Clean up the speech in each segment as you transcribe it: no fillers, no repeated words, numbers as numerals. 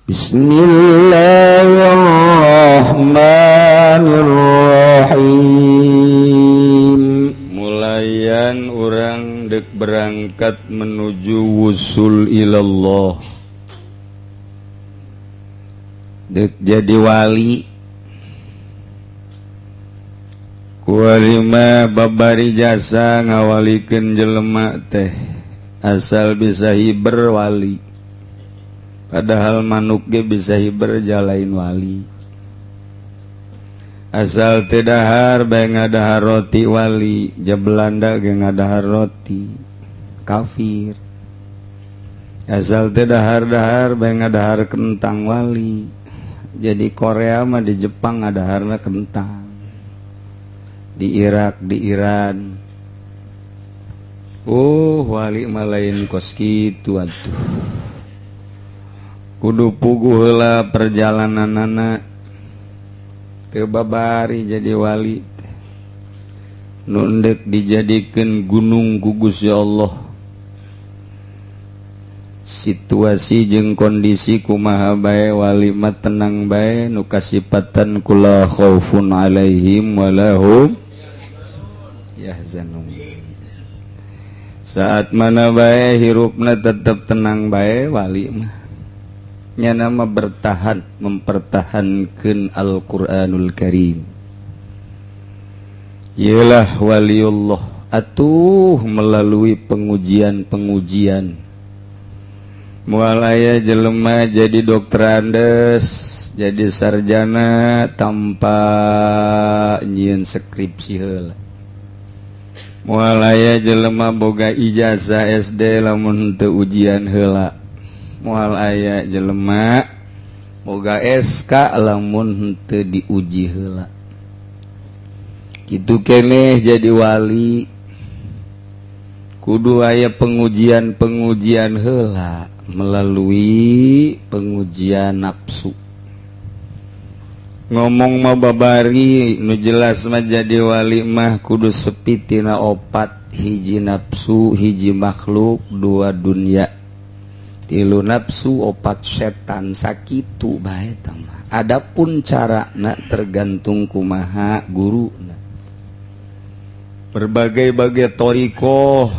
Bismillahirrahmanirrahim. Mulayan urang dek berangkat menuju wusul ilallah, dek jadi wali. Kuarima babari jasa ngawalikeun jelema teh asal bisa hiber wali, padahal manuk ge bisa hiber jalain wali. Asal teu dahar bae ngadahar roti wali, ja Belanda ge ngadahar roti kafir. Asal teu dahar-dahar bae ngadahar kentang wali. Jadi Korea mah di Jepang ngadaharna kentang, di Irak, di Iran. Oh, wali mah lain kos kitu atuh. Kudu puguh heula perjalananana, teu babari jadi wali teh. Nu endek dijadikeun gunung gugus ya Allah. Situasi jeung kondisi kumaha bae wali mah tenang bae, nu kasipatan kula khaufun alaihim walahum yahzanun. Saat mana bae hirupna tetep tenang bae wali mah. Nyana mah bertahan mempertahankan Al-Qur'anul Karim. Ialah waliullah atuh melalui pengujian-pengujian. Moal aya jelema jadi dokter andes, jadi sarjana tanpa nyieun skripsi heula. Moal aya jelema boga ijazah SD lamun teu ujian heula. Moal aya jelema boga SK lamun henteu diuji heula. Kitu keneh jadi wali kudu aya pengujian-pengujian heula melalui pengujian nafsu. Ngomong mah babari, nu jelas mah jadi wali mah kudu sepi tina opat: hiji nafsu, hiji makhluk, dua dunia, tilu nafsu, opat setan. Sakitu bae mah. Adapun cara nak tergantung kumaha guru. Berbagai-bagai thoriqoh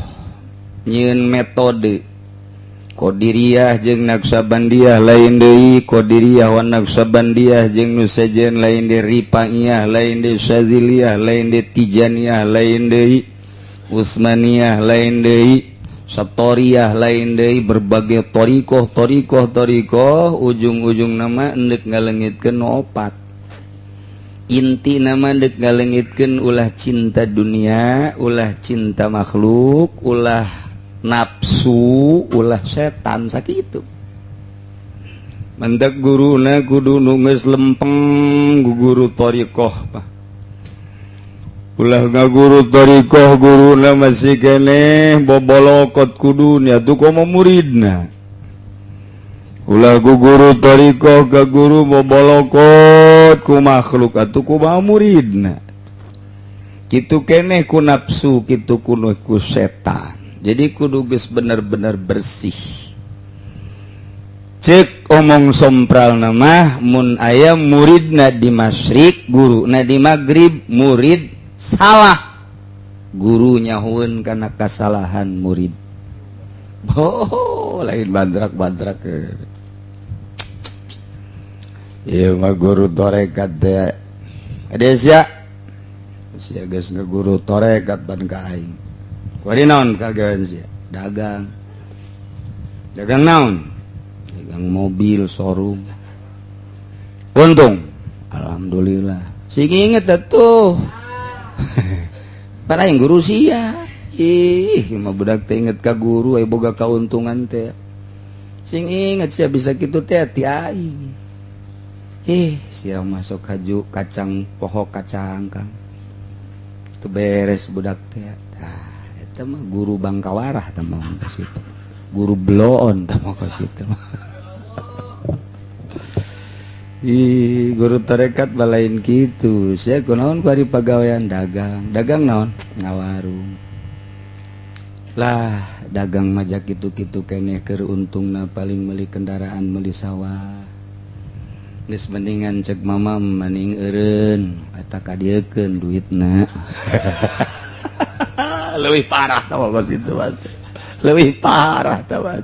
nyieun metode. Qadiriyah jeung Naqsabandiyah lain deui, Qadiriyah wa Naqsabandiyah jeung nu sejen lain deui, Rifaiyah lain deui, Syadziliyah lain deui, Tijaniyah lain deui, Utsmaniyah lain deui, Satoriyah lain deui. Berbagai thoriqoh thoriqoh thoriqoh, ujung-ujung nama endek ngalengitkeun opat. Inti nama endek ngalengitkeun ulah cinta dunia, ulah cinta makhluk, ulah nafsu, ulah setan, sakitu. Mendak guruna kudu nu geus lempeng guru thoriqoh mah. Ulah ngaguru thoriqoh guruna masih keneh bobolokot kudunya tuh komo muridna. Ulah guru thoriqoh ka guru bobolokot ku makhluk atuh kumaha muridna. Kitu keneh ku nafsu, kitu kuno ku setan. Jadi kudu geus bener-bener bersih. Cek omong sompral nama mun aya muridna di masyrik, guruna di maghrib, murid salah, guru nyahueun kana kasalahan murid. Oh, lain badrak-badrak. Ieu mah guru torekat teh. Ade sia. Sia geus ngaguru torekat ban ka aing. Kuari naon kagawean sia? Dagang. Dagang naon? Dagang mobil showroom. Untung. Alhamdulillah. Sing inget atuh. Para yang guru sia. Ih, mah budak teh inget ka guru aya boga kauntungan teh. Sing inget sia bisa kitu teh ti aing. Ih, sia masuk haju kacang poho kacang kang. Teu beres budak teh. Tah, eta mah guru bangkawarah tah mah ka situ. Guru bloon tah mah ka situ. Ih, guru tarekat balain kitu. Sia kunaon kuari pagawean? Dagang. Dagang naon? Ngawarung. Lah, dagang majak kitu-kitu keneh keur untungna paling meuli kendaraan, meuli sawah. Geus mendingan cek mama mending eureun eta kadieukeun duitna. Leuwih parah tah kos kitu mah. Leuwih parah tah mah.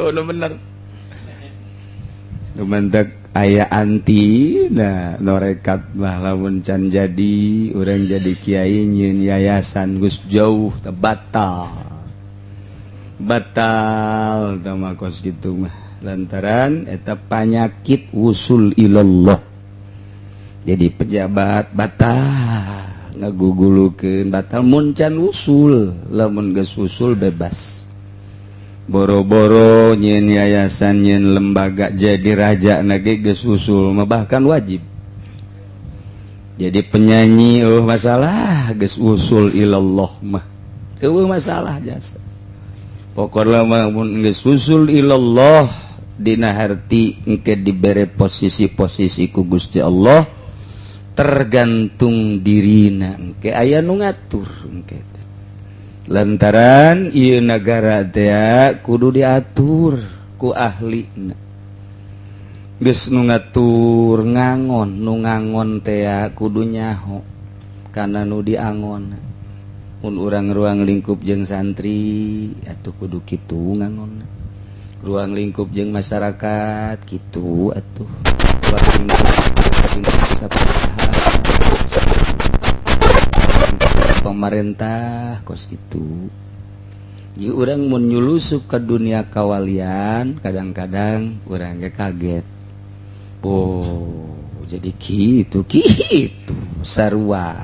Oh, nu bener. Nu mentek aya anti nah norekat mah lamun can jadi urang jadi kiai nyieun yayasan geus jauh teh batal. Batal tah mah kos kitu mah lantaran eta panyakit usul ilallah. Jadi pejabat batal ngagugulukeun batal mun can usul, lamun geus usul bebas. Boro-boro nyieun yayasan, nyieun lembaga, jadi raja nage geus usul mah bahkan wajib. Jadi penyanyi eueuh masalah geus usul ilallah mah. Eueuh masalah jasa. Pokokna mah mun geus usul ilallah dina harti engke dibere posisi-posisi ku Gusti Allah tergantung dirina engke aya nu ngatur engke. Lantaran ieu nagara teh kudu diatur ku ahlina. Geus nu ngatur ngangon, nu ngangon teh kudu nyaho kana nu diangon. Mun urang ruang lingkup jeung santri atuh kudu kitu ngangon. Ruang lingkup jeung masyarakat kitu atuh. Ruang lingkup jeung pemerintah kos gitu. Jadi urang mun nyulusup ke dunia kawalian kadang-kadang urang ge kaget. Oh, jadi kitu kitu sarua.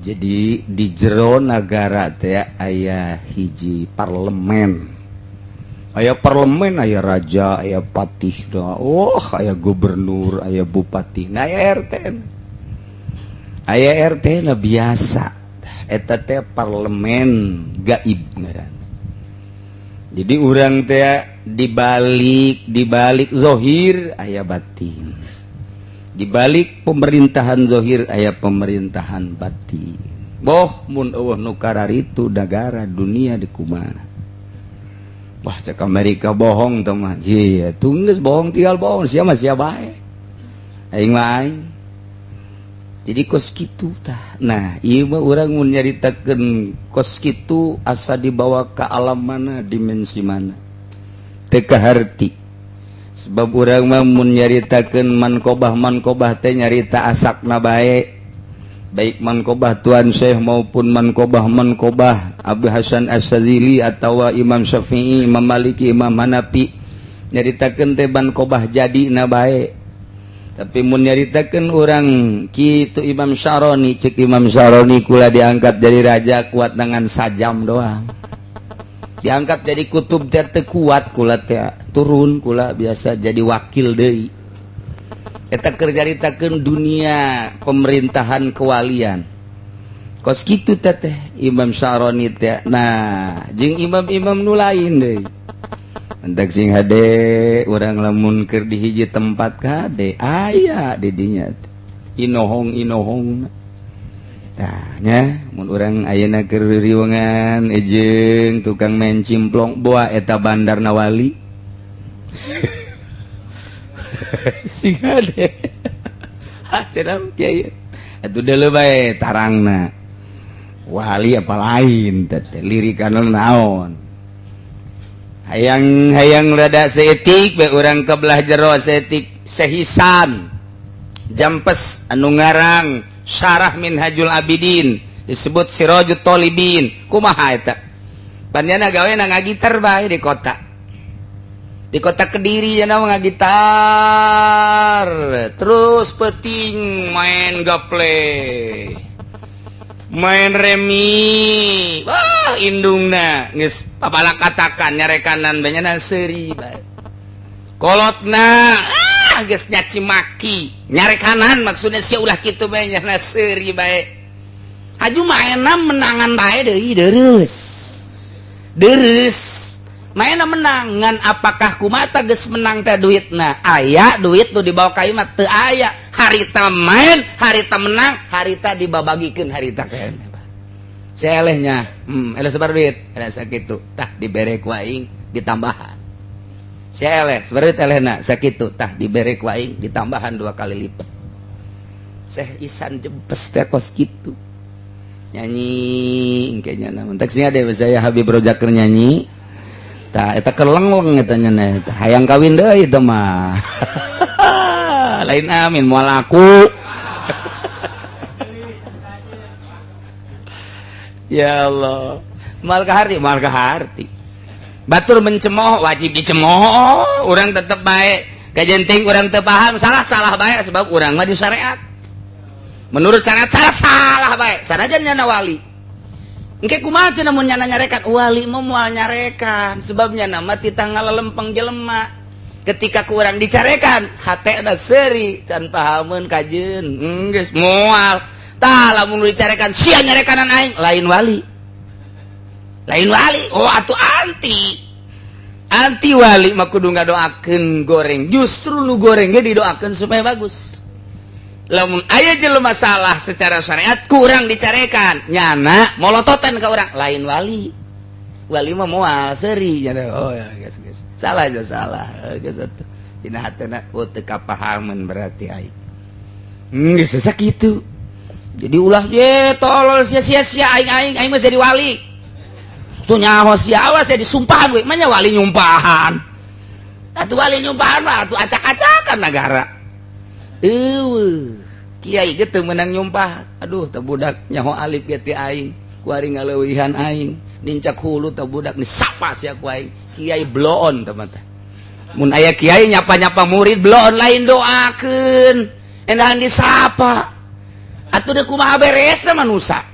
Jadi di jero nagara teh aya hiji parlemen. Aya parlemen, aya raja, aya patih, oh, aya gubernur, aya bupati. Nah, aya RT. Aya RT na biasa. Eta teh parlemen gaib ngaran. Jadi urang teh dibalik zohir aya batin. Dibalik pemerintahan zohir aya pemerintahan batin. Boh mun eueuh nu kararitu nagara dunia di kumaha. Wah, cek Amerika bohong teh mah. Ieu geus bohong tinggal bohong sia mah sia bae. Aing mah aing. Jadi kos kitu tah. Nah, ieu mah urang mun nyaritakeun kos kitu asa dibawa ke alam mana, dimensi mana. Teu kaharti. Sebab urang mah mun nyaritakeun manqobah-manqobah teh nyarita asakna bae. Baik manqobah Tuan Syekh maupun manqobah-manqobah Abu Hasan Asy-Syadzili atawa Imam Syafi'i, Imam Maliki, Imam Hanafi nyaritakeun teh manqobah jadina bae. Tapi mun nyaritakeun urang kitu Imam Syaroni, cek Imam Syaroni kula diangkat jadi raja kuat dengan sajam doang. Diangkat jadi kutub teh teu kuat kula teh turun kula biasa jadi wakil deui. Eta keur nyaritakeun dunia pemerintahan kewalian. Kos kitu teh teh Imam Syaroni teh. Nah, jeung imam-imam nu lain deui. Entak sing hade urang lamun keur di hiji tempat kade aya di dinya inohong inohong. Tah nya mun urang ayeuna keur riwengan jeung tukang main cimplong boa eta bandar nawali. Sing hade. Ha cenah kiai. Atuh deuleu bae tarangna. Wali apa lain teh lirikan naon. Hayang hayang rada seetik bae urang ke belah jero seetik sehisan Jampes anu ngarang Syarah Minhajul Abidin disebut Sirajut Thalibin kumaha eta panjana gawe na ngagitar bae di kota Kediri jana ngagitar terus peting main gaple main remi wah indungna geus papalakatakan nyarekanan banyana seuri bae kolotna ah geus nyaci maki nyarekanan maksudnya sia ulah kitu bae nyana seuri bae aju maena menangan bae deui deres deres maena menangan apakah kumata geus menang teh duitna aya duit tuh dibawa ka imah teu aya harita main harita menang harita dibabagikeun harita kene selehnya eleh sebar duit eleh sakitu tah dibere ku aing ditambahan. Sia eleh sebenarnya elehna sakitu tah dibere ku aing ditambahan 2 kali lipat. Syekh Isan jempes teh kos kitu. Nyanyi kayaknya namun teksnya deh saya Habib Rojak nyanyi. Tah eta keleng-leng eta nya hayang kawin deui teh mah. Lain amin moal laku. Ya Allah. Moal kaharti, moal kaharti. Batur mencemooh wajib dicemooh, urang tetep bae. Kajenting urang teu paham salah-salah bae sebab urang mah di syariat. Menurut syariat salah-salah bae. Sanajan nyana wali. Engke kumaha cenah mun nyana nyarekan? Wali mah moal nyarekan sebab nyana mah titah ngalalempeng jelema. Ketika ku urang dicarekan, hatena seuri can pahameun kajeun. Geus moal. Tah lamun dicarekan sia nyarekanan aing lain wali. Lain wali. Oh atuh anti wali mah kudu ngadoakeun goreng. Justru nu goreng ge didoakeun supaya bagus. Lamun aya jelema salah secara syariat kurang dicarekan, nyana molototan ka urang lain wali. Wali mah moal seuri nyana. Oh ya geus geus. Salah aja salah. Geus atuh. Dina hatena oh teu kapahaman berarti aing. Geus sakitu. Jadi ulah ye tolol sia-sia sia aing aing aing mah jadi wali. Tuh nyaho sia awas ya disumpahan we, mah wali nyumpahan. Atuh wali nyumpahan mah atuh acak-acakan negara. Eueuh, kiai ge teu meunang nyumpah. Aduh teh budak nyaho alif ge ti aing, kuari ngaleuwihan aing, nincak hulu teh budak disapa sia ku aing. Kiai bloon teh mah teh. Mun aya kiai nyapa-nyapa murid bloon lain doakeun, endahan disapa. Atuh deh kumaha beresna manusa.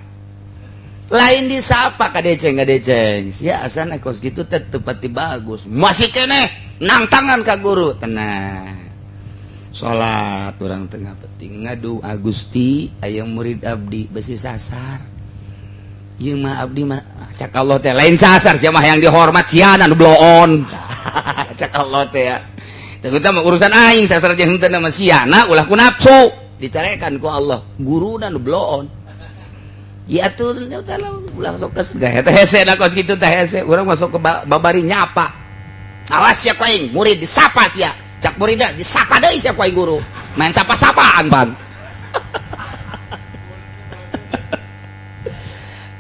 Lain disapa kadeceng kadeceng. Sia asana kos kitu teh teu pati bagus. Masih keneh nangtangan ka guru tenang. Salat urang tengah penting ngadu Agusti aya murid abdi besi sasar. Ieu mah abdi mah cak Allah teh lain sasar sia mah yang dihormat sia nu bloon. Cak Allah teh ya. Teu mah urusan aing sasar jeung henteu mah siana ulah ku nafsu. Dicarekan ku Allah guruna nu bloon. Ya atuh ulah sok kes gaya teh hese da kos kitu teh hese urang masuk ke babari nyapa. Awas sia ku aing murid disapa sia. Cak muridna disapa deui sia ku aing guru. Main sapa-sapaan pan.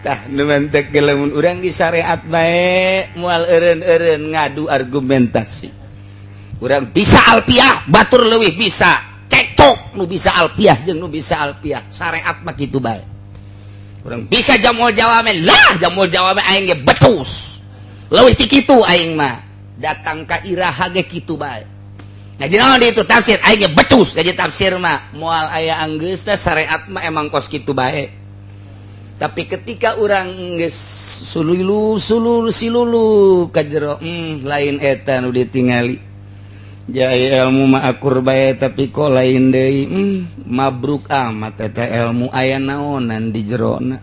Tah nu mantek lamun urang di syariat bae moal eureun-eureun ngadu argumentasi. Urang bisa alpiah batur leuwih bisa. Cekcok nu bisa alpiah jeung nu bisa alpiah syariat mah kitu bae. Urang bisa jamul jawame lah jamul jawame aing ge becus. Leuwih ti kitu aing mah datang ka iraha ge kitu bae. Ngaji naon di itu tafsir aing ge becus ngaji tafsir mah moal aya anggeus teh syariat mah emang kos kitu bae. Tapi ketika urang geus sululu sululu silulu ka jero lain eta nu ditingali. Jaya ilmu mah akur bae tapi kok lain deui mabruk amat eta ilmu aya naonan di jerona.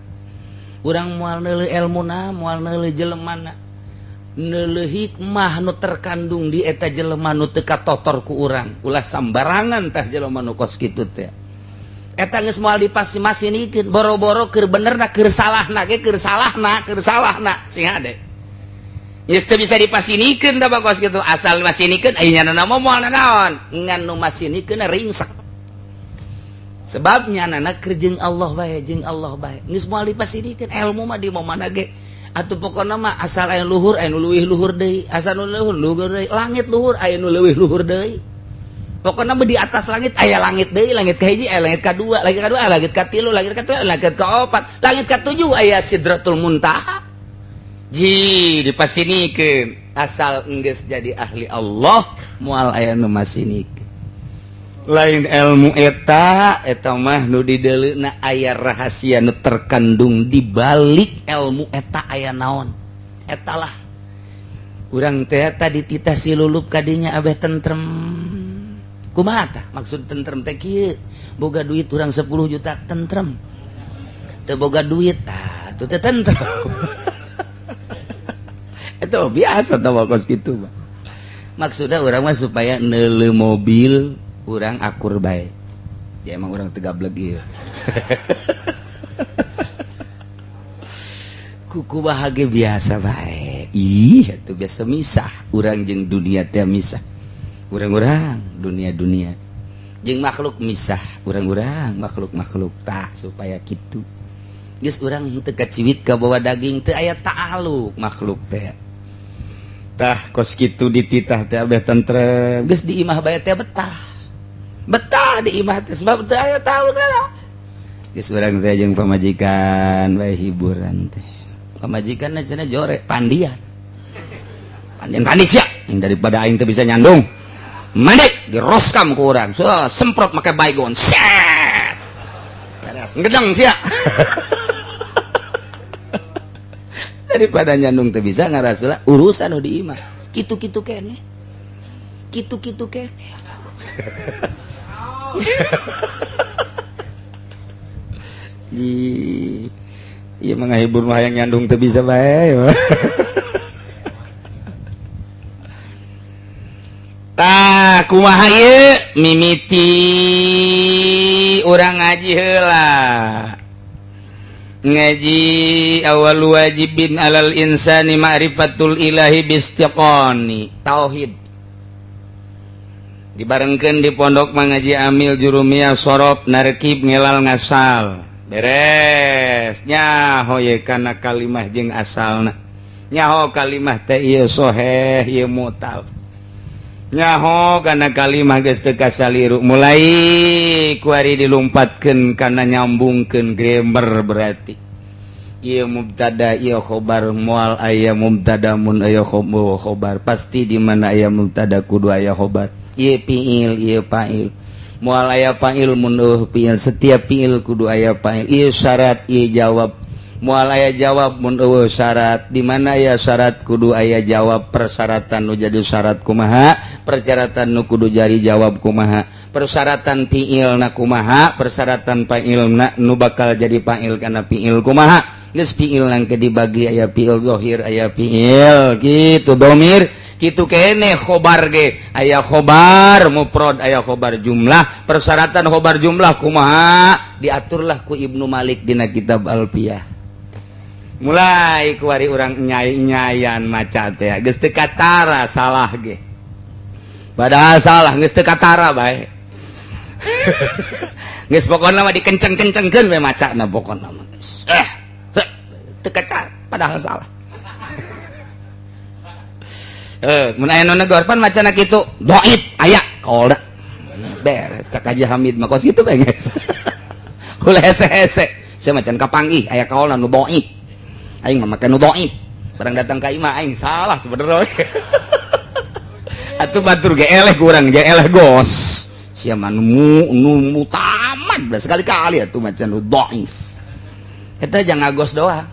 Urang moal neuleuh elmuna moal neuleuh jelemana. Neuleuh hikmah nu terkandung di eta jelema nu teu katotor ku urang. Ulah sambarangan tah jelema nu kos kitu teh. Eta geus moal dipasti-masinikeun boro-boro keur benerna keur salahna ge keur salahna keur salahna sing hade. Geus teu bisa dipasinikeun da kos kitu asal masinikeun aya nyana mah moal nanaon ngan nu masinikeun ringsek. Sebab nyanana keur jeung Allah bae jeung Allah bae geus moal dipasinikeun ilmu mah di mana ge atuh pokona mah asal aya luhur aya nu leuwih luhur deui asal nu luhur luhur deui langit luhur aya nu leuwih luhur deui pokona mah di atas langit aya langit deui langit kahiji aya langit kadua langit kadua langit katilu langit katilu langit kaopat langit katujuh aya Sidratul Muntaha. Ji dipasinikeun asal enggeus jadi ahli Allah moal aya nu masinikeun. Lain ilmu eta eta mah nu dideuleuna aya rahasia nu terkandung di balik ilmu eta aya naon. Eta lah urang teh tadi titah silulup kadinya abeh tentrem. Kumaha tah maksud tentrem teh kieu boga duit urang 10 juta tentrem. Teu boga duit ah teu tentrem. Itu biasa tau kos gitu mah. Maksudnya orang mah supaya neuleuh mobil urang akur bae. Ya emang urang teu gablek ieu. Kuku bahagia biasa bae. Ih, atuh biasa misah urang jeung dunia teh, misah urang-urang, dunia-dunia jeung makhluk misah urang-urang, makhluk-makhluk. Tah, supaya kitu geus urang teu kaciwit ka bawa daging, teu aya ta'aluk makhluk teh. Tah, kos kitu dititah teh abeh tentrem, geus di imah bae teh betah, betah di imah teh, sebab teu aya ta'aluk lah. Geus urang teh jeung pamajikan bae hiburan teh, pamajikan cenah jore pandian pandian pandi sia, daripada aing teu bisa nyandung, mandi diroskam ku urang. So, semprot make baygon, set beres, ngedeng sia. Daripada nyandung teu bisa ngarasula urusan nu di imah kitu-kitu keneh, kitu-kitu keneh. Iya, menghibur mah yang nyandung teu bisa bae. Tah, kumaha ieu mimiti urang ngaji heula. Ngaji awal wajibin alal insani ma'rifatul ilahi bistiqoni tauhid. Dibarengkeun di pondok mangaji amil jurumiyah, sorob narkib ngelal ngasal beres, nyaho ye kana kalimah jeung asalna, nyaho kalimah teh ieu soheh, ieu mutal, nyaho kana kalimah geus teu kasaliru. Mulai kuari dilumpatkeun kana nyambungkeun grammar, berarti ieu mubtada, ieu khobar. Moal aya mubtada mun aya khobar, pasti di mana aya mubtada kudu aya khobar. Ieu fiil, ieu fa'il, moal aya fa'il mun eueuh fiil, setiap fiil kudu aya fa'il. Ieu syarat, ieu jawab, moal aya jawab mun eueuh syarat, di mana aya syarat kudu aya jawab. Persyaratan nu jadi syarat kumaha, persyaratan nu kudu jadi jawab kumaha, persyaratan fiil na kumaha, persyaratan fa'il na nu bakal jadi fa'il kana fiil kumaha. Geus fiil nangke dibagi aya fiil zahir, aya fiil kitu domir, kitu kene khobar ge aya khobar mufrad, aya khobar jumlah. Persyaratan khobar jumlah kumaha, diaturlah ku Ibnu Malik dina kitab Alfiyah. Mulai kuari urang nyai-nyayan maca teh geus teu katara salah ge, padahal salah geus teu katara bae. Geus pokona mah dikenceng-kencengkeun we macana, pokona mah teu katara padahal salah. Mun aya nu negor, pan macana kitu dhaif aya kaolda beres. Cak Haji Hamid mah kos kitu bae geus, ulah hese-hese. Sia macan kapanggih aya kaolna nu dhaif, aing mah make nu dhaif, barang datang ka imah aing salah sebenarnya. Atuh batur ge eleh, kurang ge eleh gos, sia mah nu nu mutamat sekali-kali atuh macan nu dhaif eta, jangan ngagos doang.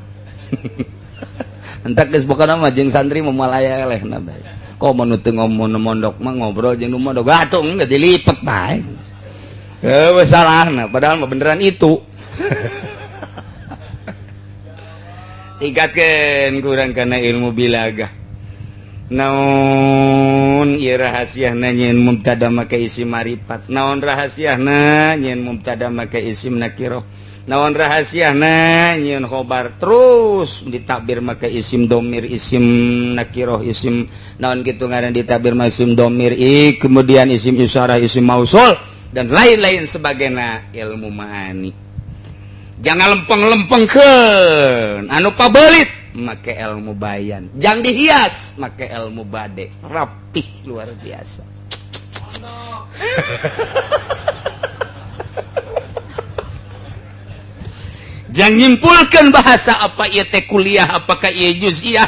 Entak geus pokona mah jeung santri mah moal aya elehna bae. Komo nu teu ngomong mondok mah ngobrol jeung nu mondok atuh geus dilipet bae. Heuh, salahna padahal mah beneran itu. Tingkatkeun kurang kana ilmu bilagah. Naon ieu rahasiana nyeun mubtada make isim marifat? Naon rahasiana nyeun mubtada make isim nakirah? Naon rahasiana nyeun khobar terus ditakbir make isim domir, isim nakiroh, isim naon kitu ngaran, ditakbir make isim domir i, kemudian isim isyarah, isim mausul, dan lain-lain sebagainya? Ilmu ma'ani jangan lempeng-lempengkeun anu pabelit, make ilmu bayan jangan dihias, make ilmu bade rapih luar biasa. Jangan nyimpulkan bahasa apa ieu teh kuliah, apakah ieu juz'iyah,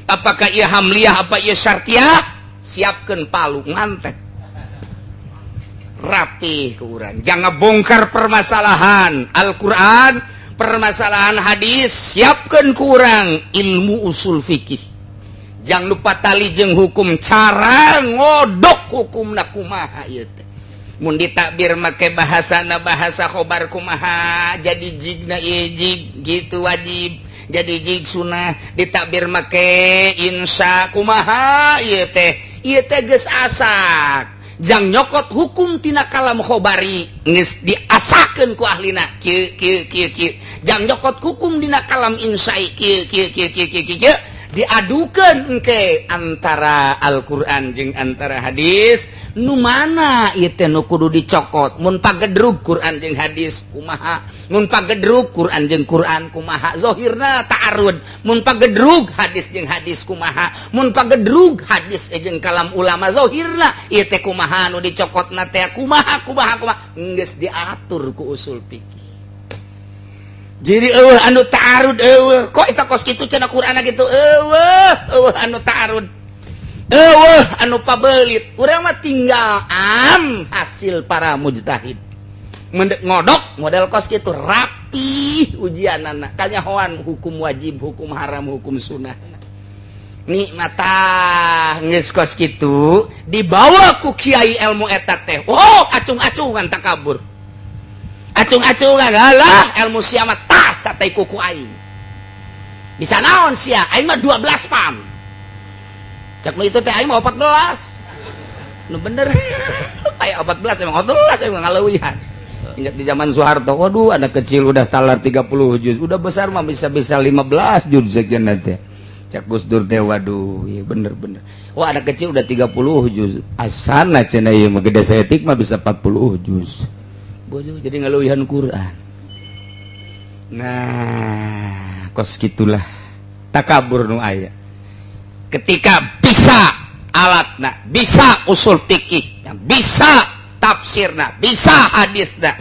apakah ieu hamliyah, apa ieu syartiyah. Siapkeun palu ngantek rapih ke urang, jangan bongkar permasalahan Al-Qur'an, permasalahan hadis. Siapkeun ku urang ilmu usul fikih, jangan lupa tali jeung hukum, cara ngodok hukumna kumaha ieu teh. Mun ditakbir make bahasana bahasa khobar kumaha, jadi jigna ieu jig gitu wajib, jadi jig sunah. Ditakbir make insya kumaha ieu teh, ieu teh geus asak. Jang nyokot hukum tina kalam khobari geus diasakeun ku ahlina kieu kieu kieu kieu. Jang nyokot hukum dina kalam insai kieu kieu kieu kieu kieu kieu. Diadukan engke antara Al-Qur'an jeung antara hadis, nu mana ieu teh nu kudu dicokot? Mun pagedrug Quran jeung hadis kumaha? Mun pagedrug Quran jeung Quran kumaha? Zahirna ta'arud. Mun pagedrug hadis jeung hadis kumaha? Mun pagedrug hadis jeung kalam ulama, zahirna ieu teh kumaha? Nu dicokotna teh kumaha, kumaha, kumaha? Geus diatur ku usul fikih, jadi eueuh anu ta'arud. Eueuh kok eta kos kitu cenah, Quran gitu. Eueuh, eueuh anu ta'arud, eueuh anu pabelit. Urang mah tinggal am hasil para mujtahid, mendek ngodok model kos kitu, rapi ujianana, kanyahoan hukum wajib, hukum haram, hukum sunnah. Nikmata geus kos kitu dibawa ku kiai ilmu eta teh. Oh, acung-acungan, takabur, acung-acungan. Alah, ilmu sia mah, tah satai kuku aing. Bisa naon sia? Aing mah 12 pam. Cek nu itu teh, aing mah 14. Nu bener kayak 14, emang 14, emang ngaleuwihan. Ingat di zaman Soeharto, waduh, anak kecil udah talar 30 juz, udah besar mah bisa-bisa 15 juz sekian nanti. Cek Gus Dur teh, waduh, iya bener-bener. Wah, anak kecil udah 30 juz, asana cenah ieu mah gede saeutik mah bisa 40 juz. Bojo jadi ngaleuwihan Quran. Nah, kos gitulah takabur nu aya. Ketika bisa alatna, bisa usul fikih, bisa tafsirna, bisa hadisna,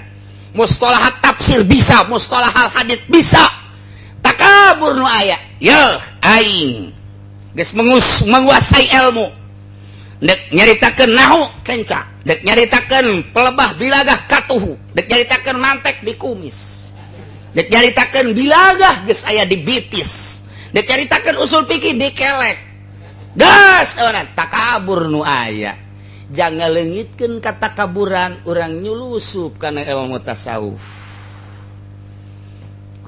mustalahat tafsir bisa, mustalahat hadis bisa, takabur nu aya. Ye, aing geus menguasai ilmu, dek nyaritakeun nahu kenca, dek nyaritakeun pelebah bilagah katuhu, dek nyaritakeun mantek di kumis, dek nyaritakeun bilagah geus aya di bitis, dek nyaritakeun usul fikih di kelek gas. Takabur nu aya. Jangan leungitkeun katakaburan urang, nyulusup kana ilmu tasawuf.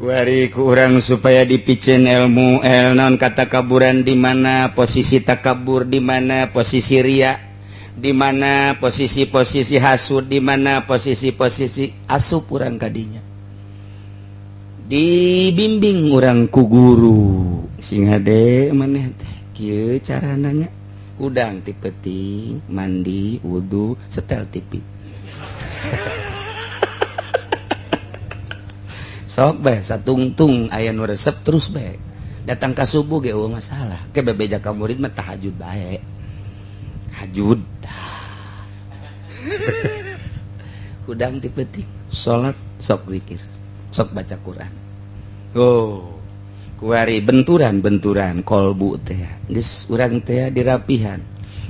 Kuari ku urang supaya dipiceun ilmu el naon katakaburan, di mana posisi takabur, di mana posisi ria, di mana posisi-posisi hasud, di mana posisi-posisi asup urang kadinya. Dibimbing urang ku guru sing hade, maneh teh kieu carana, hudang ti peuting, mandi, wudu, setel TV. Sok bae satungtung aya nu resep, terus bae datang ka subuh ge euweuh masalah. Ke bebeja ka murid mah, tahajud bae, hajud, hudang ti peuting, salat, sok zikir, sok baca Quran. Oh, kuari benturan-benturan kolbu teh geus urang teh dirapihan,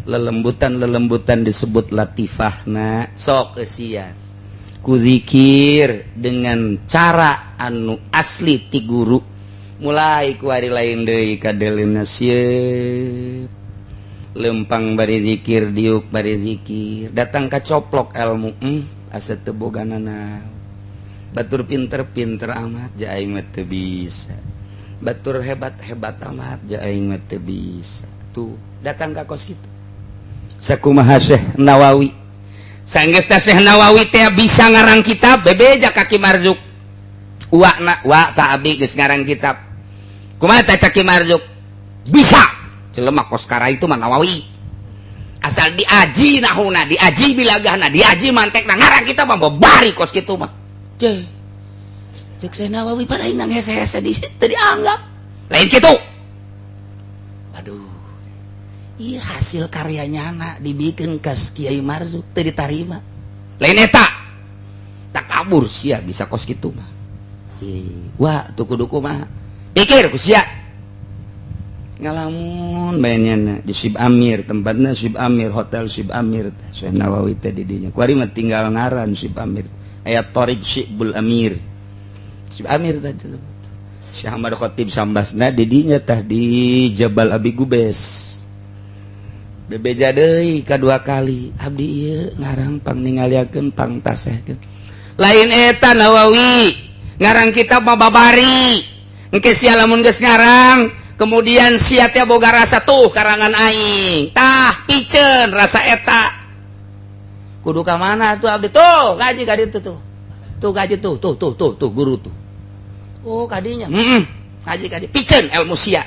lelembutan-lelembutan disebut latifahna. Sok eusian ku zikir dengan cara anu asli ti guru. Mulai kuari lain deui kadelena, sieun lempang bari zikir, diuk bari zikir, datang ka coplok ilmu. Asa teu boga nanaon. Batur pinter-pinter amat ja aing mah teu bisa, batur hebat-hebat amat ja aing mah teu bisa. Tuh datang ka kos kitu. Sakumaha Syekh Nawawi? Sanggeus teh Syekh Nawawi teh bisa ngarang kitab, bebeja ka Ki Marzuk. Wa na wa ta, abi geus ngarang kitab. Kumaha teh cak Ki Marzuk? Bisa. Jelema kos kara itu mah Nawawi. Asal diaji nahuna, diaji bilagahna, diaji mantekna, ngarang kitab mah bari kos kitu mah. Cek cek Syekh Nawawi pada inang hese-hese di teu dianggap. Lain kitu. Aduh. Iya, hasil karyanya anak dibikin kas Kiai Marzuk teu ditarima. Lain eta. Takabur sia bisa kos kitu mah. Wah, tuh kudu kumaha? Pikir ku sia. Ngalamun bae di Sib Amir, tempatnya Sib Amir, Hotel Sib Amir. Syekh Nawawi teh di dinya. Kuari mah tinggal ngaran Sib Amir. Aya Thoriq Sibul Amir. Sib Amir tadi. Syekh Ahmad Khatib Sambasna di dinya tah, di Jabal Abi Gubes. Bebeja deui kadua kali, abdi ieu ngarang pang ningaliakeun, pang tasehkeun. Lain eta Nawawi, ngarang kitab mah babari. Engke sia lamun geus ngarang, kemudian sia teh boga rasa, tuh karangan aing, tah piceun rasa eta. Kudu ka mana tuh abdi? Tuh ngaji ka ditu tuh. Tuh gaji tuh, tuh tuh tuh tuh guru tuh. Oh, kadinya. Heeh. Ngaji ka dieu. Piceun ilmu sia.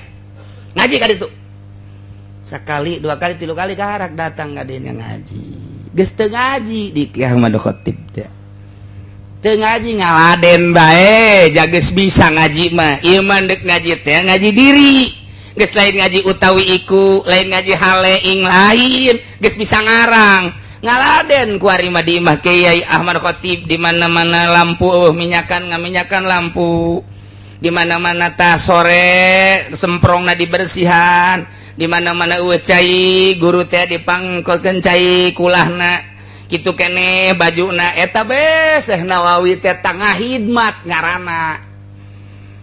Ngaji ka ditu sekali, dua kali, tilu kali, karak datang ka dinya ngaji. Geus teu ngaji di Ki Ahmad Khatib teh, teu ngaji, ngaladen bae. Jages bisa ngaji mah ieu mah, deuk ngaji teh ngaji diri, geus lain ngaji utawi iku, lain ngaji hale ing lain, geus bisa ngarang, ngaladen ku ari mah di imah Kiai Ahmad Khatib. Di mana-mana lampu minyakan, ngaminyakan lampu. Di mana-mana tas sore semprongna dibersihan. Di mana-mana eueuh cai, guru teh dipangkolkeun cai kulahna kitu keneh bajuna. Eta be Syekh Nawawi teh, tangah hidmat ngaranna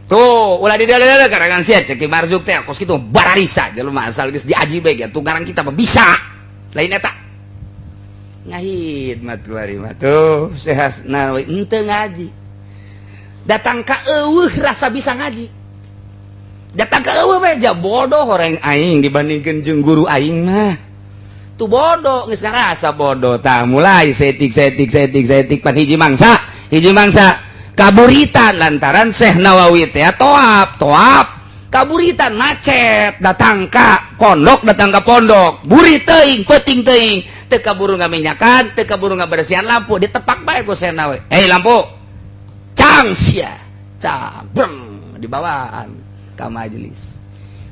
tuh. Ulah di dada karangan sia, cek Marzuk teh kos kitu bararisa jelema, asal geus diaji bae tuh ngarang kita mah bisa lain. Eta ngahidmat ku ari mah tuh Syekh Nawawi. Henteu ngaji, datang ka eueuh rasa bisa ngaji, datang ke eueuh meja bodoh orang aing dibandingkan jeung guru aing mah tuh bodoh, geus ngarasa bodoh. Tah, mulai setik setik setik setik, pan hiji mangsa, hiji mangsa kaburitan lantaran Syekh Nawawi teh toap toap kaburitan, macet, datang ka pondok, datang ke pondok burit teuing, peuting teuing, teu kaburu ngaminyakan, teu kaburu ngabersihan lampu, ditepak bae ku Syekh Nawawi. "Hei lampu, cang sia, cang!" Breng, dibawaan ka majelis.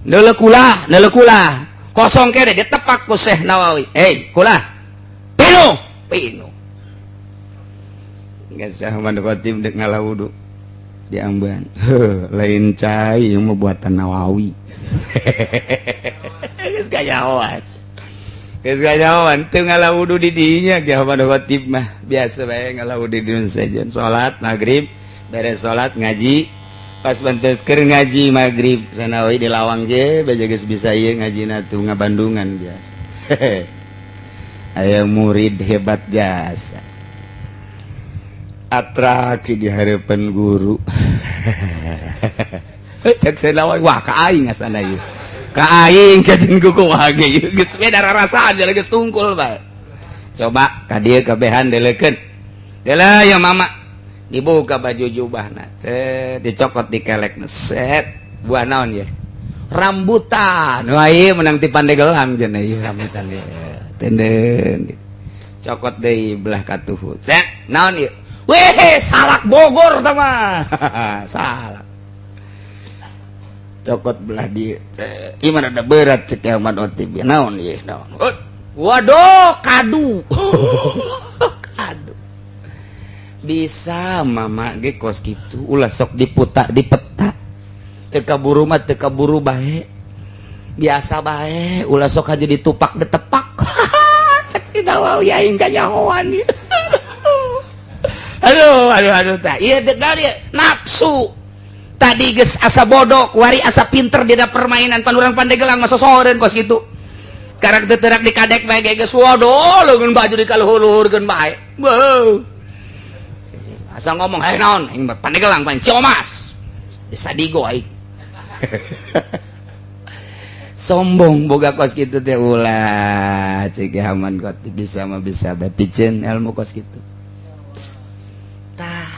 Neuleuh kula, neuleuh kula kosong kene, ditepak ku Syekh Nawawi. "Hei kula, pinuh!" Pinuh. Geus Ahmad Khatib dek ngala wudu di amban. Heuh, lain cai yang buatan Nawawi. Geus kanyahoan, geus kanyahoan. Teu ngala wudu di dinya Ki Ahmad Khatib mah, biasa bae ngala wudu di sejen. Salat maghrib beres, salat ngaji, pas bantes keur ngaji maghrib sanawi di lawang je beja geus bisa ieu ngajina tuh, ngabandungan biasa. Aya murid hebat jasa, atraksi di hadapan guru. Cek Nawawi, "Wah, ka aing asana ieu, ka aing kajeun ku kumaha ge ieu geus beda rarasaan, geus tungkul bae. Coba ka dieu kabehan deleukeun deuleu ya mama." Dibuka baju jubahna, set, dicokot di kelekna, set. "Buah naon ya?" "Rambutan." "Wah, ieu menang ti Pandegelang cenah ieu rambutan ieu." Tenden, cokot deui belah katuhu, set. "Naon ieu?" "Weh, salak Bogor tah mah, salak." Cokot belah di ieu mah rada berat. Cek Ahmad Otib, "Naon ieu, naon?" "Waduh, kadu, kadu." "Bisa mama ge kos kitu, ulah sok diputak dipeta. Teu kaburu mah teu kaburu bae, biasa bae, ulah sok aja ditupak ditepak." Cek Nawawi, aing kanyahoan. Aduh aduh aduh, tah ieu teh nafsu tadi, geus asa bodoh, kuari asa pinter dina permainan. Pan urang Pandegelang mah sosoreun kos kitu, karak teu terak dikadek bae geus, waduh, leungeun baju dikaluhur-luhurkeun bae. Beuh, asal ngomong, "Hei, naon? Aing Pandegelang, pan Ciomas, bisa digo aing." Sombong boga kos kitu teh ulah. Cek Haman kot, bisa mah bisa bae, piceun ilmu kos kitu. Tah,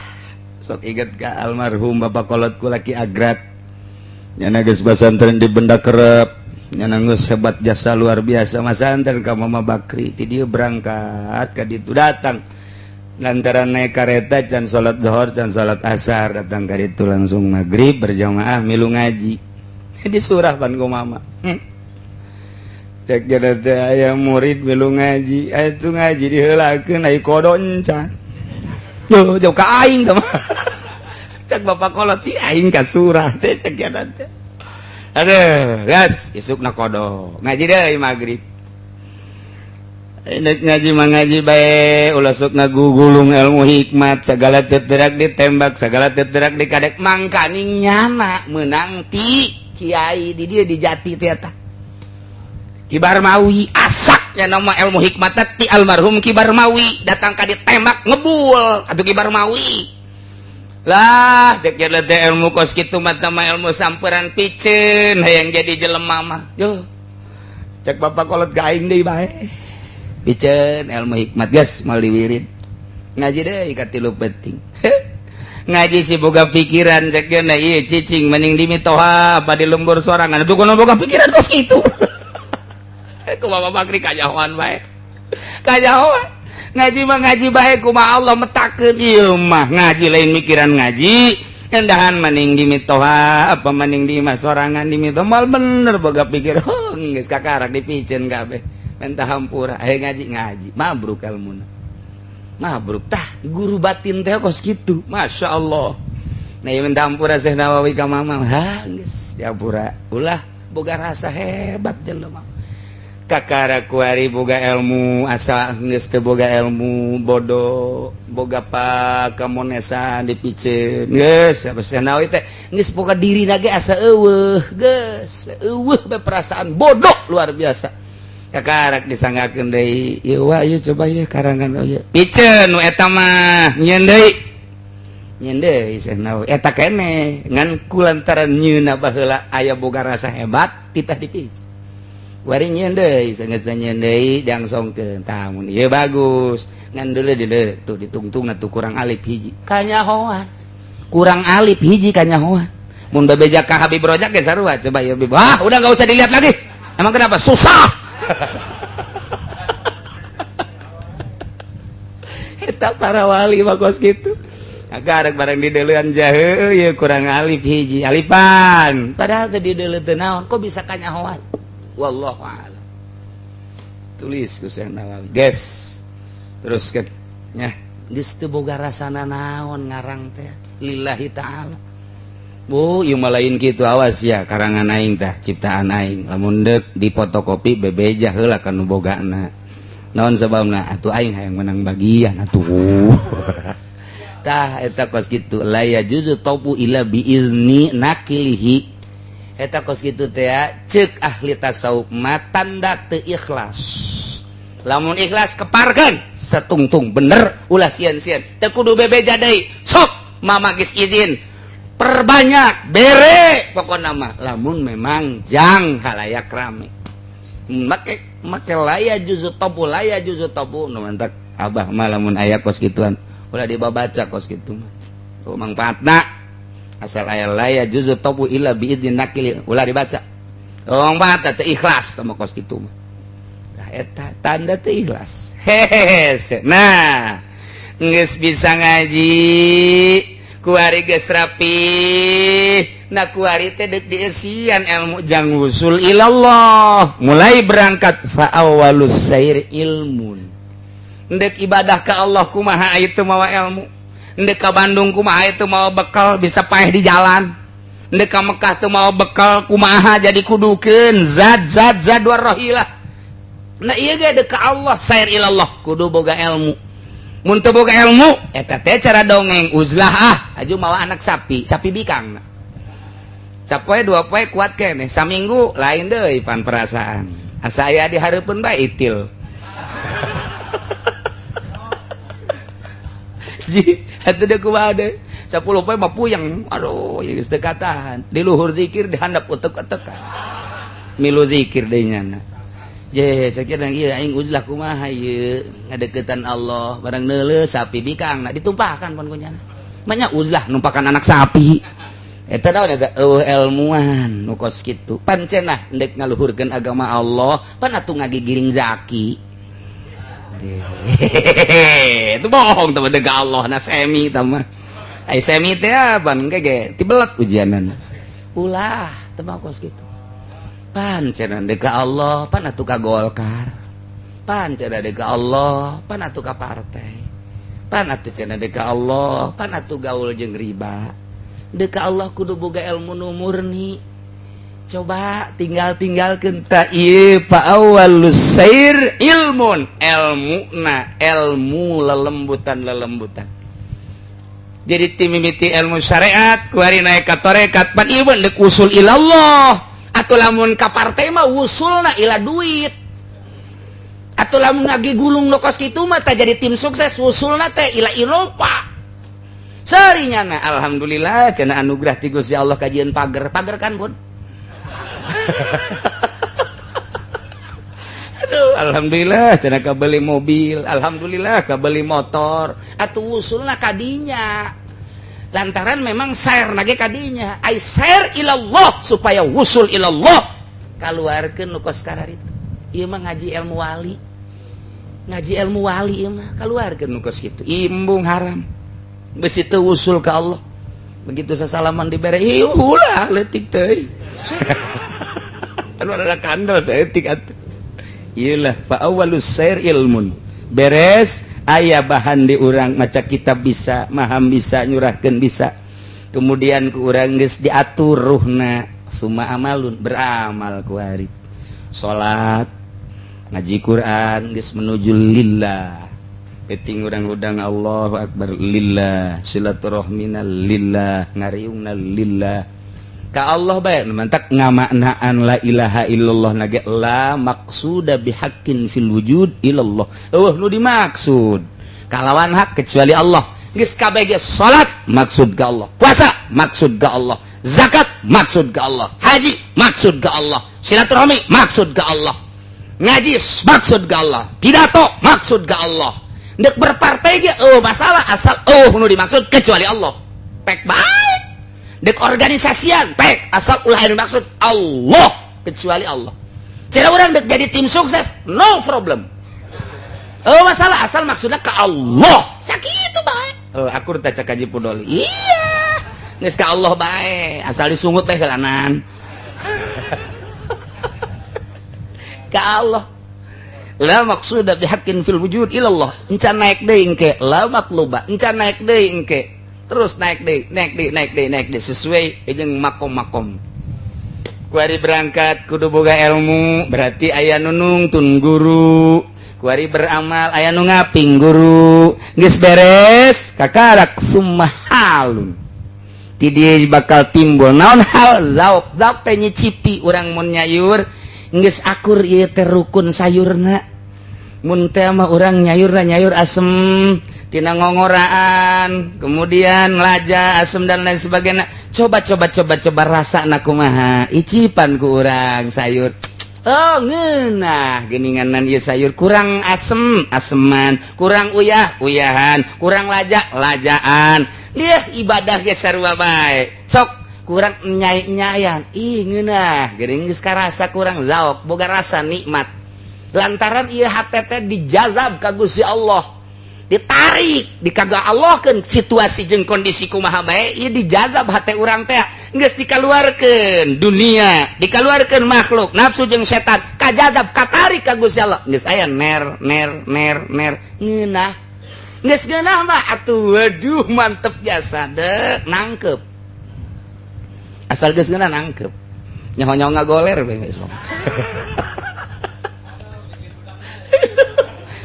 sok inget ka almarhum bapak kolot ku laki Agrat. Nyana geus basantren di Benda Kerep, nyana geus hebat jasa luar biasa masantren ka Mama Bakri. Ti dieu berangkat ka ditu, datang lantaran naik kereta can salat zuhur, can salat asar, datang ka ditu langsung maghrib berjamaah milu ngaji di surah pan ku mama. Cek jadi teh aya murid milu ngaji, aya itu ngaji diheulakeun, ai qodho encan. Yo jauh ka aing teh mah. Cek bapak kolot, ti aing ka surah. Cek teh, aduh, gas isukna qodho ngaji deui maghrib. Nek ngaji mah ngaji bae, ulah sok ngagugulung ilmu hikmat, segala teterak ditembak, segala teterak dikadek. Mangkaning nyana menang ti kiai di dia di Jati teh, eta Ki Barmawi. Asaknya nama ilmu hikmat ti almarhum Ki Barmawi, datang ka ditembak ngebul atuh Ki Barmawi lah. Cek teh ilmu kos kitu mah ilmu samperan, piceun hayang jadi jelema mah. Yo, cek bapak kolot, ka aing deui bae, piceun ilmu hikmat. Gas mau wirid ngaji deh ka 3 penting. Ngaji si boga pikiran cek geuna ieu cicing mending di mitoha apa di lembur sorangan. Itu kudu boga pikiran kos kitu. Kumaha Bakri kanyahoan bae. Kanyahoan. Ngaji mah ngaji bae kumaha Allah metakeun ieu mah ngaji lain mikiran ngaji. Endahan maning di mitoha apa maning di imah sorangan di mitoha mal bener boga pikir. Oh, geus kakarak dipiceun kabeh. Minta hampura aya ngaji ngaji mabruk ilmuna. Mabruk tah guru batin teh kos kitu. Masya Allah. Nah ieu minta hampura Syekh Nawawi ka mama. Ha geus dihampura. Ulah boga rasa hebat jelema. Kakara kuari boga ilmu asa geus teu boga ilmu bodoh boga pakamonesan dipiceun geus apa Syekh Nawawi teh geus boga dirina ge asa eueuh geus eueuh be perasaan bodoh luar biasa. Kakarak disanggakeun deui ieu wa ieu coba ieu karangan ieu piceun nu eta mah nyieun deui Syekh Nawawi eta keneh ngan kulantaran nyieunna baheula aya boga rasa hebat titah dipiceun. Wari nyieun deui sanggeus nyieun deui diangsongkeun tah mun ieu bagus ngan deuleu deuleu tuh ditungtung atuh kurang alif hiji kanyahoan kurang alif hiji kanyahoan mun bebeja ka Habib Rojak ge sarua coba ieu wah udah enggak usah dilihat lagi emang kenapa susah. Eta para wali mah kos kitu agar barang dideuleuan jahe ieu kurang alif hiji alipan padahal teh dideuleu teu naon kok bisa kanyahoan. Wallahu a'lam. Tulis ku Syekh Nawawi. Guys. Terus kan nya geus teu boga rasana naon ngarang teh lillahi ta'ala. Bu, ieu mah lain kitu awas ya karangan aing tah ciptaan aing. Lamun deuk dipotokopi bebeja heula ka nu bogana. Naon sababna atuh aing hayang menang bagian atuh. Tah eta kos kitu la yajuzu taubu illa bi izni nakilihi. Eta kos kitu teh cek ahli tasawuf mah tanda teu ikhlas. Lamun ikhlas keparkeun setungtung bener ulah sieun-sieun teu kudu bebeja deui sok mama geus izin perbanyak bere pokona mah lamun memang jang halayak rame make make laya juzu tobu laya juzu tobu nu mantak abah mah lamun aya kos kituan ulah dibabaca kos kitu mah oh mangfaatna asal aya laya juzu tobu illa biidzin nakil ulah dibaca oh mangfaatna teu ikhlas teh kos kitu mah tah eta tanda teu ikhlas hehehe. Nah geus bisa ngaji kuari geus rapi nah kuari teh deuk dieusian ilmu jang wusul ilallah mulai berangkat fa awwalus sair ilmun deuk ibadah ka Allah kumaha itu mawa ilmu ndek ka Bandung kumaha itu mau bekal bisa paeh di jalan ndek ka Mekah teu mau bekal kumaha jadi kudukeun zat zat zat warrohilah. Nah ieu ge deuk ka Allah sair ilallah kudu boga ilmu mun teu boga ilmu eta teh cara dongeng uzlah ah aju mawa anak sapi sapi bikang sapoe dua poe kuat keneh saminggu lain deui pan perasaan asa aya di hareupeun bae itil. Ji, atuh kumaha deui 10 poe mah puyeng aduh geus teu katahan di luhur zikir di handap utek-utekan milu zikir deui nyana je sakieu ieu aing uzlah kumaha ieu ngadeukeutan Allah barang neuleuh sapi bikang nah ditumpahkan pon ku nyana manya uzlah numpakan anak sapi eta naon eta eueuh ilmuan nu kos kitu pancenah ndek ngaluhurkeun agama Allah pan atuh ngagigiring zaki. Itu bohong teman dega Allah na semi tama ai semi teh ban ge tibelet ujianana ulah teu kos kitu pan cenah dega Allah pan atuh ka Golkar pan cenah dega Allah pan atuh ka partai pan atuh cenah dega Allah pan atuh gaul jeung riba deka Allah kudu boga ilmu nu murni. Coba tinggal-tinggalkeun ta ieu fa awwalus sair ilmun ilmuna ilmu lelembutan-lelembutan. Jadi timimiti ilmu syariat kuari naik ka tarekat pan ieu deuk usul ilallah atuh lamun ka partai mah usulna ila duit atuh lamun ngagigulung nu kos kitu mah tah jadi tim sukses usulna teh ila ilopa. Serinya na alhamdulillah cenah anugerah ti Gusti Allah kajian pager pager kan pun. Aduh alhamdulillah cenah kabeli mobil alhamdulillah kabeli motor atuh usulna kadinya. Lantaran memang sair nage kadinya, ai sair ilallah supaya wusul ilallah, kaluarkeun nu kos kararitu. Ieu mah ngaji ilmu wali, ngaji ilmu wali ieu mah kaluarkeun nu kos kitu. Imbung haram besi teu wusul ka Allah. Begitu sasalaman dibere, ieu ulah leutik teuing. Anu ada kandel saeutik atuh. Iyalah fa awwalus sair ilmun. Beres aya bahan di urang maca kitab bisa, maham bisa, nyurahkeun bisa. Kemudian ku urang geus diatur ruhna, summa amalun, beramal ku hari. Salat, ngaji Quran geus menuju lillah. Peting urang-udang Allahu akbar lillah, silaturahmina lillah, ngariungna lillah. Ka Allah bae mantak ngamaknaan la ilaha illallah nage la maqsuda bihaqqin fil wujud illallah. Eueuh nu dimaksud kalawan hak kecuali Allah. Geus kabeh ge salat maksud ka Allah, puasa maksud ka Allah, zakat maksud ka Allah, haji maksud ka Allah, silaturahmi maksud ka Allah, ngaji maksud ka Allah, pidato maksud ka Allah. Ndek berpartai ge eueuh masalah asal eueuh nu dimaksud kecuali Allah. Pek bae. Dek organisasian pek asal ulah yang dimaksud Allah kecuali Allah. Cara orang dek jadi tim sukses no problem. Oh masalah asal maksudnya ke Allah. Sakitu bae. Oh akur teh cek Haji Pudoli. Iya. Geus ka Allah bae, asal disungut teh heulanan. Ka Allah. La maqsuda bihaqqin fil wujud ilallah. Encan naik deui engke la matluba, encan naik deui engke. Terus naik deh, naik deh, naik deh, naik deh sesuai jeung makom-makom. Kuari berangkat kudu boga ilmu, berarti aya nu nungtun guru. Kuari beramal aya nu ngaping guru. Geus beres, kakarak summa halun. Ti dieu bakal timbul naon hal zauk. Zauk teh nyicipi urang mun nyayur, geus akur ieu teh rukun sayurna. Mun teh mah urang nyayurna nyayur asem tina ngongoraan, kemudian laja asem dan lain sebagainya. Coba coba coba coba rasa na kumaha, icipan ku urang sayur. Oh ngeunah geuninganan ieu sayur, kurang asem aseman, kurang uyah uyahan, kurang laja lajaan. Dia ibadah ge sarua bae. Sok kurang nyai-nyayan, ih ngeunah geuning geus karasa kurang zaok, boga rasa nikmat. Lantaran ieu hate teh dijazab ka Gusti Allah, ditarik dikaga Allahkeun situasi jeung kondisi kumaha bae ieu dijazab hate urang teh geus dikaluarkeun dunia, dikaluarkeun makhluk nafsu jeung setan, kajazab katarik ka Gusti Allah, geus aya ner ner ner ner ngeunah, geus ngeunah mah atuh waduh mantep jasa dek nangkep, asal geus ngeunah nangkep, nyaho-nyaho ngagoler bae geus.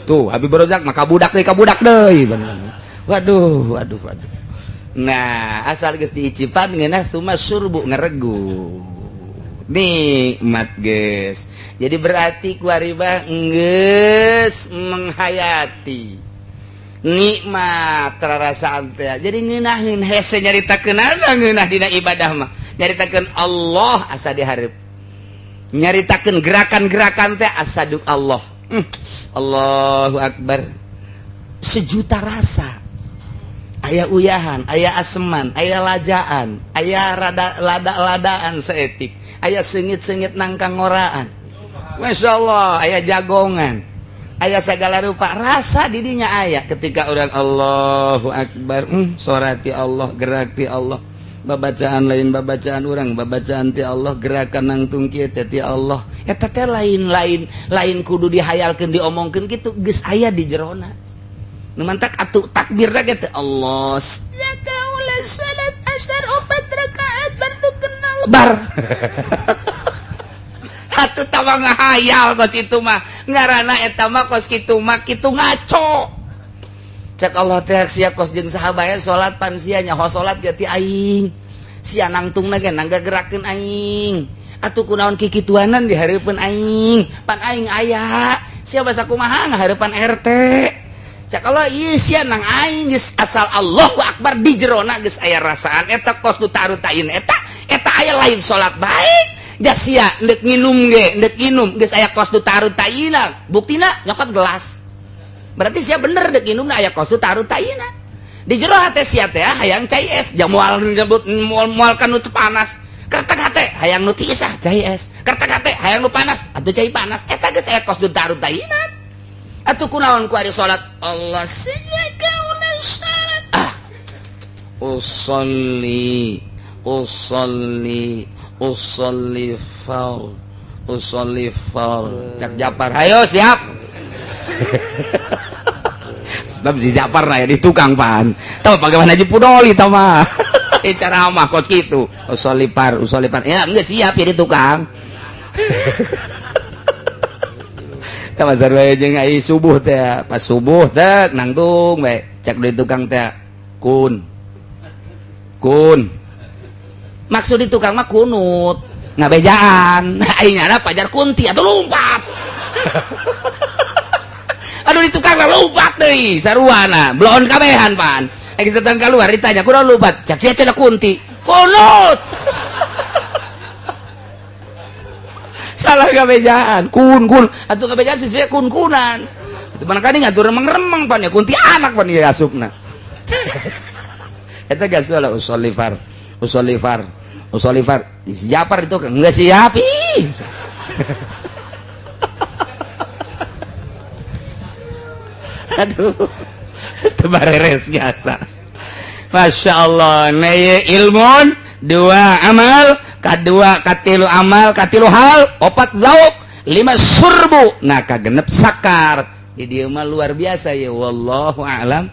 Tuh Habib Rozak maka budak deui bener. Waduh waduh waduh. Nah, asal geus diicipan ngeunah suma surbu ngeregu. Nikmat geus. Jadi berarti ku aribah geus menghayati nikmat rarasaan teh. Jadi ngeunaheun hese nyaritakeun ngeunah dina ibadah mah. Nyaritakeun Allah asa dihareup. Nyaritakeun gerakan-gerakan teh asa duk Allah. Allahu Akbar. Sejuta rasa. Aya uyahan, aya aseman, aya lajaan, aya rada lada-ladaan seetik, aya sengit-sengit nangkang ngoraan. Masya Allah, aya jagongan, aya segala rupa rasa didinya aya ketika orang Allahu Akbar, sorati Allah, gerak ti Allah, babacaan lain babacaan orang, babacaan ti Allah, gerakan nangtung kieu teh ti Allah. Eta teh lain-lain lain kudu dihayalkeun diomongkeun kitu geus aya di jerona. Nu mantak atuh takbir ge teh Allah. Ya kaula salat asar 4 rakaat baru kenal bar. Atuh tama ngahayal kos itu mah ngaranna eta mah kos kitu mah kitu ngaco. Cek Allah teh sia kos jeung sahabat salat pan sia nyaho salat ge ti aing. Sia nangtungna ge nangga gerakeun aing. Atuh kunaon kikituanan di hareupeun aing. Pan aing aya. Sia basa kumaha ngahareupan RT. Cek Allah ieu sia nang aing geus asal Allahu Akbar di jerona geus aya rasaan eta kos nu tarutain eta eta aya lain salat bae. Jas sia ndek nginum ge ndek nginum geus aya kos nu tarutaina. Buktina nyokot gelas. Berarti sia bener dek nginumna aya kos nu tarutaina. Di jero hate sia teh hayang cai es, jang moal nyebut moal kan nu panas. Kertek hate hayang nu tiis ah cai es. Kertek hate hayang nu panas atuh cai panas. Eta geus aya kos tarut tainat. Atuh kunaon ku ari salat Allah sejaka salat. Ah. Usolli usolli usolli far usolli far. Cak Japar, hayo siap. Sebab si Japar nah di tukang pan. Tahu bagaimana aja pudoli tau mah. Cara mah kos gitu. Usolli far, usolli far. Ya enggak siap ya di tukang. Tah sarua jeung ai subuh teh, pas subuh teh nangtung we. Cak di tukang teh kun. Kun. Maksud di tukang mah kunut, ngabejaan. Ai nyana pajar kunti atuh lompat. Aduh di tukang mah lompat deui saruana, bloon kabehan pan. Geus datang keluar ditanya kunaon lompat? Cak sia cenah kunti. Kunut. Salah kabejaan, kun kun atuh kabejaan sih kun kunan. Atuh barangkali ngatur remeng-remeng pan ya kunti anak pan ya asupna. Eta geus lah usolli far, usolli far, usolli far. Japar itu enggak siap ih. Aduh, tebareres jasa. Masya Allah, neye ilmun, dua amal, kadua katilu amal, katilu hal, opat zauk, lima surbu, nah kagenep sakar. Di dieu mah luar biasa ya, wallahu a'lam.